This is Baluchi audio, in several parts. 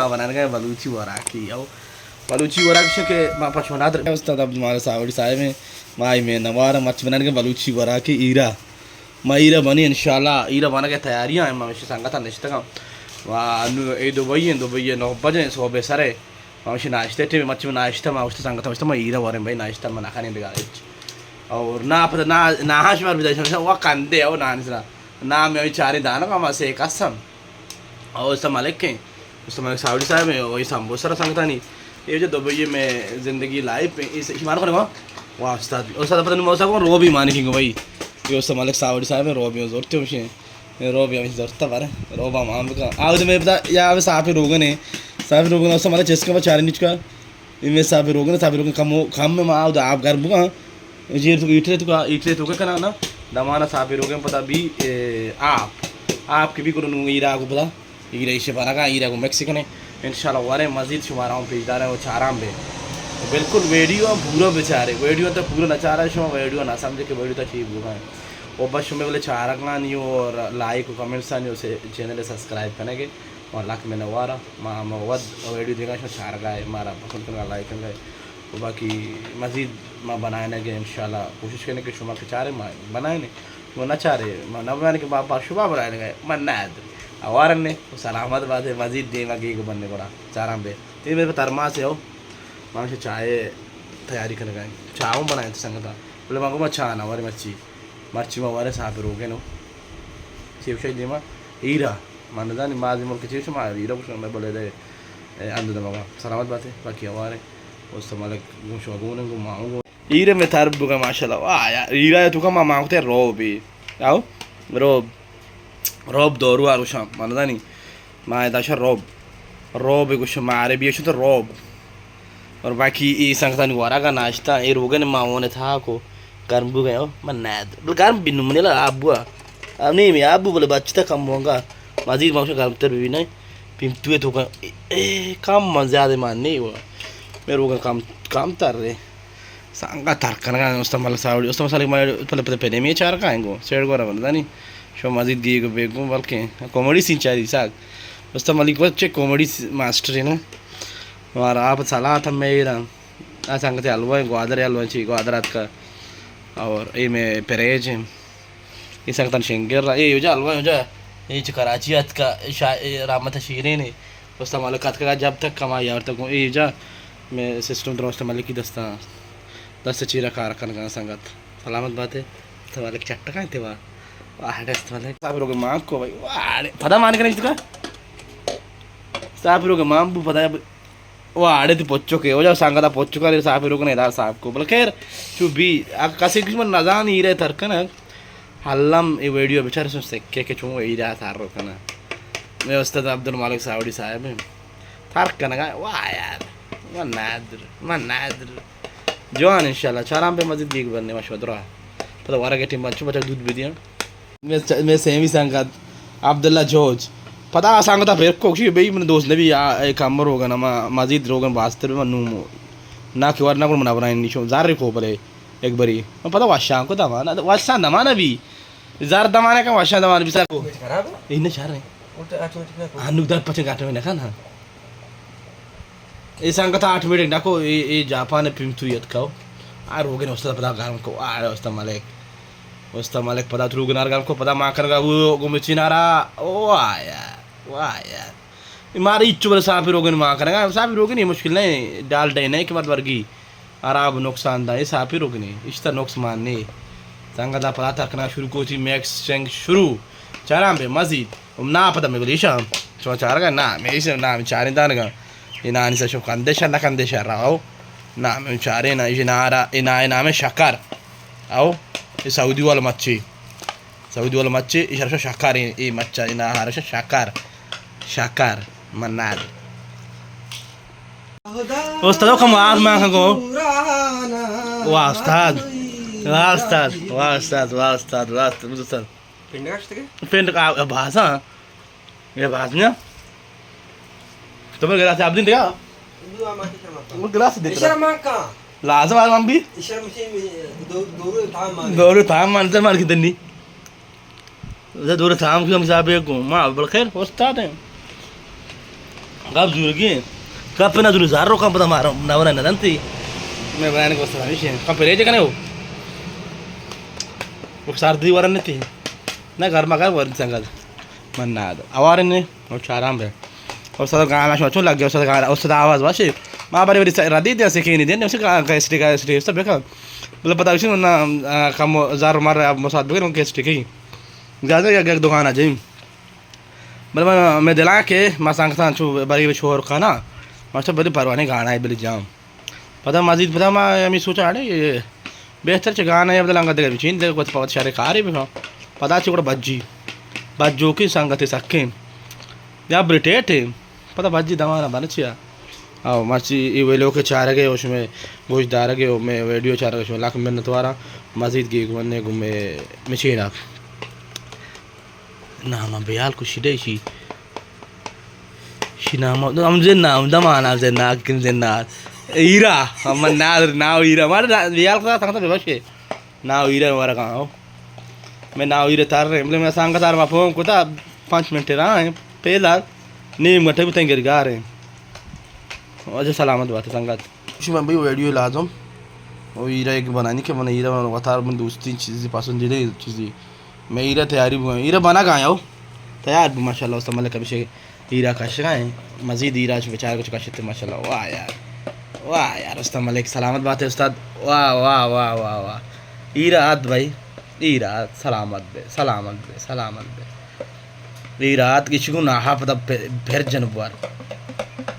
بنانگا بلوچی وراکی او بلوچی وراک شے کہ ما پشمنات استاد عبدالمالک ساوڑی صاحب ہیں، ما ای میں نوار مرچ بنانگا بلوچی وراکی ایرا۔ ما ایرا بنی انشاءاللہ، ایرا بنگے تیاریاں ہیں، ما مشی سنگتاں نشتگاں۔ و نو اے دبئی ہیں، دبئی نو بجے صبح سرے۔ ما مشی ناشتہ ٹیم، مچ ناشتہ، ما اشت سنگتاں اشت، ما ایرا وریں بھائی ناشتہ، ما نہ کھنیں دگا ہچ۔ اور نہ پتہ، نہ، نہ ہاش مار بدائی شمشا، وہ کندے او نانی سرا۔ نہ میں چاری دانا، ما سے قسم۔ او استاد ملک ہیں، استاد ملک ساوڑی صاحب ہیں، وہی سمبوسہ را سنگتانی۔ یہ جو دبئی میں زندگی لائف ہے، اس ایمان کو نگو۔ واہ استاد، استاد پتہ نہیں موسا کو روبی مانی کی گو بھائی۔ یہ استاد ملک ساوڑی صاحب ہیں، روبی زورتے ہوشے۔ روبی ہمیں زورتا بارے، روبا مام کا۔ آو دے میں پتہ یا صاحب روگن ہے۔ صاحب روگن استاد ملک چسکا چارے نیچ کا۔ اے میں صاحب روگن، صاحب روگن کم، کم میں ما آو دا آپ گرم بگا۔ جیر تو ایٹرے تو کا، ایٹرے تو کا کنا نا۔ دمانا صاحب روگن پدا بی، اے، آپ۔ آپ کے بی کرو نو ایرا کو پدا۔ ایرا ایشے بارا کا، ایرا کو مکس کنے۔ انشاءاللہ ورے مزید شمارا ہم پیش دارے و چاران بے۔ بالکل ویڈیو ہم پورا بچارے۔ ویڈیو تا پورا نہ چارے، شما ویڈیو نہ سمجھے کہ ویڈیو تا چی بگا ہے۔ و بس شما بلے چارگانی اور لائک و کمنٹس آنی اسے چینل سبسکرائب کنے گے۔ ما لک منوارا، ما، ما ود ویڈیو دیگا شما چارگا ہے، مارا پسند کنگا، لائک کنگا ہے۔ و باقی مزید ما بنائنے گے انشاءاللہ، کوشش کنے کہ شما کہ چارے ما بنائنے، شما نہ چارے ما نہ بنائنے کہ ما پا شما بنائنے گے، ما نہ اد۔ اوارن نے، و سلامت باتے، مزید دیما گیگ بننے گڑا چاران بے۔ تے میرے ترماس ہے ہو، ما ہمیشہ چائے تیاری کنگا ہے۔ چاہ ہم بنائیں تو سنگتا۔ بلے ما گو ما چاہ نہ ورے مرچی۔ مرچی ما ورے صاحب روگے نو۔ چیوشا دیما ایرا۔ من نزانی مازی ملک چی شما ایرا گوشن، میں بلے دے، اے، اندو دمگا۔ سلامت باتے، باقی ہوارے۔ استاد ملک گون شما گون، گون ما گون۔ ایرا میں تعریف بگا ماشاءاللہ۔ واہ یار، ایرا تو کا ما، ما ہوتے روب بی۔ آو؟ روب۔ روب دورو آ گوشاں، من نزانی۔ ما ادا شا روب۔ روب گوشن ما عربی شو تو روب۔ اور باقی ای سنگتانی ورگا ناشتہ، ای روگن ما اونے تھا کو۔ گرم بو گئے ہو، من نہ اد۔ بل گرم بی نمنے لا آب بوا۔ اب نہیں میں آب بو بلے بچتا کم ہونگا۔ مزید ما گرم تر بی نہیں۔ پیم تو تو کا، اے، اے، کم من زیادہ مان نہیں ہوا۔ میں روگن کم، کم تر رہے۔ سانگا تر کنگا استاد ملک ساوڑی، استاد ملک مارے پلے پلے پلے میں چار کائیں گو، سیڑ گورا بندانی۔ شو مزید گی گو بیگو بلکہ کامیڈی سین چاری ساگ۔ استاد ملک بس چے کامیڈی س-، ماسٹر ہے نا۔ مارا آپ سلات ہم میرا۔ آ سنگتے حلوہ ہیں، گوادر حلوہ چی، گوادر آتکا۔ اور اے میں پریج ہیں۔ اے سنگتاں شنگر را، اے یوجا حلوہ یوجا، اے چہ کراچی آتکا، شا-، اے رحمت شیرین اے۔ استاد ملک آتکا جب تک کما یار تک اے یوجا، میں سسٹم درست ملکی دستا، دست چیرا کار کنگا سنگت۔ سلامت باتے، استاد ملک چٹکا انتے وا۔ واہ، استاد ملک۔ صاحب روگے مان کو بھائی، واہ، پدا مان کنے اس کا۔ صاحب روگے مان بو پدا او آڑے تی پچو کے، او جا سانگا دا پچو کا، صاحب روگے نے دا صاحب کو۔ بل خیر، چو بی، اگہ کسی کچھ من نزان ایرے ترکنگ، حلم اے ویڈیو بچار سن سکے کہ چون ایرا تھار رو کنا۔ میں استاد عبدالمالک ساوڑی صاحب ہیں۔ تھار کنگا، واہ یار، من نادر، من نادر۔ جوان انشاءاللہ، چاران پہ مزید دیگ بننے ما شودرا۔ پتہ وارا گٹی من چو بچا دودھ بدیاں۔ میں، میں سیمی سنگت عبداللہ جوج۔ پدا آ سنگتا پھر کو کشی بھئی من دوست نبی آ، اے کمر ہوگا نا، ما مزید روگن باستر بہ من نومو۔ نا کہ ور نہ کن من ابراہیم نیشو، زر کو پلے۔ یک بری۔ من پدا وشان کو دمانا، وشان دمانا بی۔ زر دمانا کا وشان دمانا بی سر کو۔ خراب ہے؟ اے نہ چار رہے۔ الٹا آٹومیٹک نہ کو۔ ہنو در پچن آٹومیٹک نہ کھانا۔ اے سنگت آٹومیٹک نہ کو، اے، اے جاپان پیم تو یت کو۔ آ روگن استاد پدا گرم کو، آ استاد ملک۔ استاد ملک پدا تروگنار گرم کو، پدا ما کرگا وہ گمچینارا۔ او آیا، واہ یار۔ اے مارا ہچو بلے صافی روگن ما کنگا، صافی روگن اے مشکل نہیں، ڈالڈا نہیں کہ مت ورگی۔ خراب نقصان دا، اے صافی روگن اے، اشتا نقص مان نے۔ سنگتا پدا ترکنا شروع کو تھی، میکسنگ شروع۔ چاران بے مزید۔ ام نا پدا میں بلیشا۔ شما چارگا نا، میں اسے نا، میں چاریں دانگا۔ اے نانی سا شو کندے شا، نہ کندے شا راو۔ نا، میں چاریں نا، اے نارا، اے نا، اے نام ہے شکر۔ او، اے سعودی والا مچھی۔ سعودی والا مچ، اے شرشا شکر، اے، اے مچا، اے ناہارشا شکر۔ شکر، منال۔ استاد، کم آس مان کو۔ واہ استاد۔ واہ استاد، واہ استاد، واہ استاد، واہ استاد، استاد۔ پنڈ کا شتگے؟ پنڈ کا بھاشا۔ یہ بات نہیں۔ تو میں گلاس آپ دیں دیا۔ وہ گلاس دے۔ اشرا مان کا؟ لازم آ من بی۔ اشرا مشی دو، دورو تام مان۔ دورو تام مان، تے مان کی دنی۔ دورو تام کی ہم صاحب کو۔ ما بل خیر، استاد ہیں۔ گپ زورگی انت۔ گپ نہ زوری، زر رو کم پدا مارا نہ ورن نہ دنتی۔ میں بیان کو سلام شین۔ کم پریج کنے ہو۔ وہ سردی ورن نتی۔ نہ گرما گر ورن سنگت۔ من نہ آد۔ اوارن نے۔ اور چاران بے۔ اور صدر گانا شما چون لگ گیا، صدر گانا، اور صدر آواز واشی۔ ما بری بری ردی دے سکینی دے، اسے کیسٹی کیسٹی سب بکن۔ مطلب پتہ اسی نہ، آ، کم زر مر مصاد بکن کیسٹی کی۔ زیادہ یک دکان آ جائیں۔ بلے من، مئے دلاں کہ ما سنگتاں چو بری شوہر کنا، ما چو بری پروانی گانا ء بلی جام۔ پدا مزید پدا ما ہمیں سوچا اڑے بہتر چہ گانا ء بدل انگت دگہ بچین دگہ وت پہ وت شر کارے بہ پدا چہ گڑا بجی بجوکیں سنگتے سکیں یا بریٹیٹ ء پدا بجی دمانا بنچیا۔ او مرچی ای ویلوک چارگے او شمے گوش دارگے او مئے ویڈیو چارگے شمے لک منت واراں۔ مزید گیگ وننے گوں مئے مچیناک۔ نام بیال کو شیدے شی۔ شی نام، ہم زنا، ہم دمانا زنا، کن زنا۔ ہیرا، ہم نادر ناو ہیرا۔ مارا نا-، بیال کو سنگتا بے بشے۔ ناو ہیرا مارا کہاں ہو۔ میں ناو ہیرا تار رہے ہیں۔ بلے میں سنگتا ما فون کتا پانچ منٹ رہا ہیں۔ پیدا نیم گھنٹے بتیں گرگار ہیں۔ اجے سلامت بات سنگت۔ شما بی ویڈیو لازم۔ او ہیرا ایک بنانی کہ من ہیرا من وتار من دوستی چیزی پسندیدہ چیزی۔ میں ہیرا تیاری بو، ہیرا بنا گایا ہو۔ تیار بو ماشاءاللہ، استاد ملک ابھی سے ہیرا کشگا ہیں۔ مزید ہیرا چ بیچارہ کچھ کشتے ماشاءاللہ۔ واہ یار۔ واہ یار، استاد ملک سلامت بات ہے استاد۔ واہ، واہ، واہ، واہ، واہ۔ ہیرا آت بھائی۔ ہیرا آت، سلامت بے، سلامت بے، سلامت بے۔ ہیرا آت کسی کو ناہا پتہ پھر، پھر جن بوار۔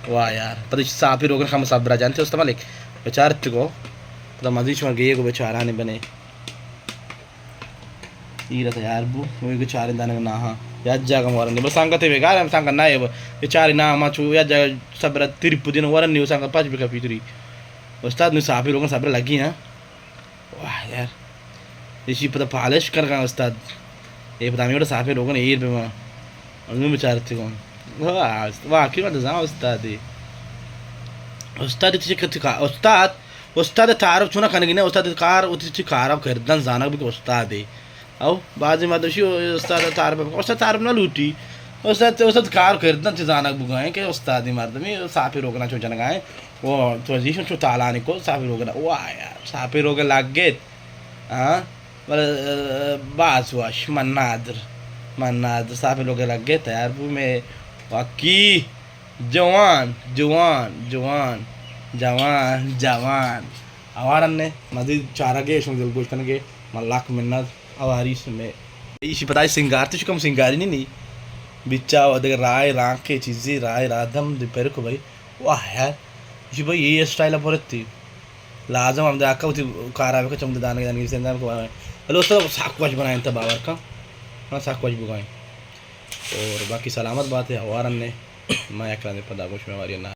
واہ یار، پتہ صافی روگن خام صبر جانتے استاد ملک۔ بیچارہ تگو۔ پتہ مزید شما گئے کو بیچارہ نے بنے۔ ہیرا تیار بو، وہ کہ چاریں دانگ نہ ہاں۔ یا جاگہ مورن دے۔ بس سنگتے بیگار ہم سنگت نہ ہے۔ یہ چاریں نہ ما چو یا جاگہ صبر تری پدین ورن نیو سنگت پاچ بکا پیتری۔ استاد نو صافی روگن صبر لگی نا۔ واہ یار۔ ایشی پتہ پالش کر گا استاد۔ یہ پتہ ہمیں صافی روگن ایر بے ما۔ انو بچارتے گون۔ واہ، واقعی من زان استادی۔ استاد تجھے کتی کا، استاد استاد تعارف چونا کنگی نہ، استاد کار وتی چی کار ء کردن زانگ بکن استادے۔ او بعضی مردم شی استاد تعارف بکن، استاد تعارف نہ لوٹی۔ استاد، استاد کار کردن چی زانگ بگائیں کہ استادی مردمی صافی روگنا چون جنگائیں۔ او تو عزیز چو تالانی کو صافی روگنا۔ واہ یار، صافی روگن لگت۔ ہاں؟ بلے، باز وش، من نادر، من نادر صافی روگن لگت تیار بو میں واقعی۔ جوان، جوان، جوان، جوان، جوان۔ اوارن نے مزید چارگے شما دلگوش کنگے، من لاکھ منت اواری شمے۔ ایشی پتائی سنگار تے شکم سنگاری نی نی۔ بچا و دگہ رائے رانکے چیزی رائے رادم دی پر کو بھائی۔ واہ یار۔ جی بھائی یہ اسٹائل پرتی۔ لازم ہم داکا وتی کارا بکا چم دانگے دانگے سندان کو۔ بلے استاد ساک وش بنائیں تا باور کن۔ ہاں ساک وش بگائیں۔ اور باقی سلامت بات ہے، ہوارن نے۔ ما یک رندے پدا گوش میں ہماری نہ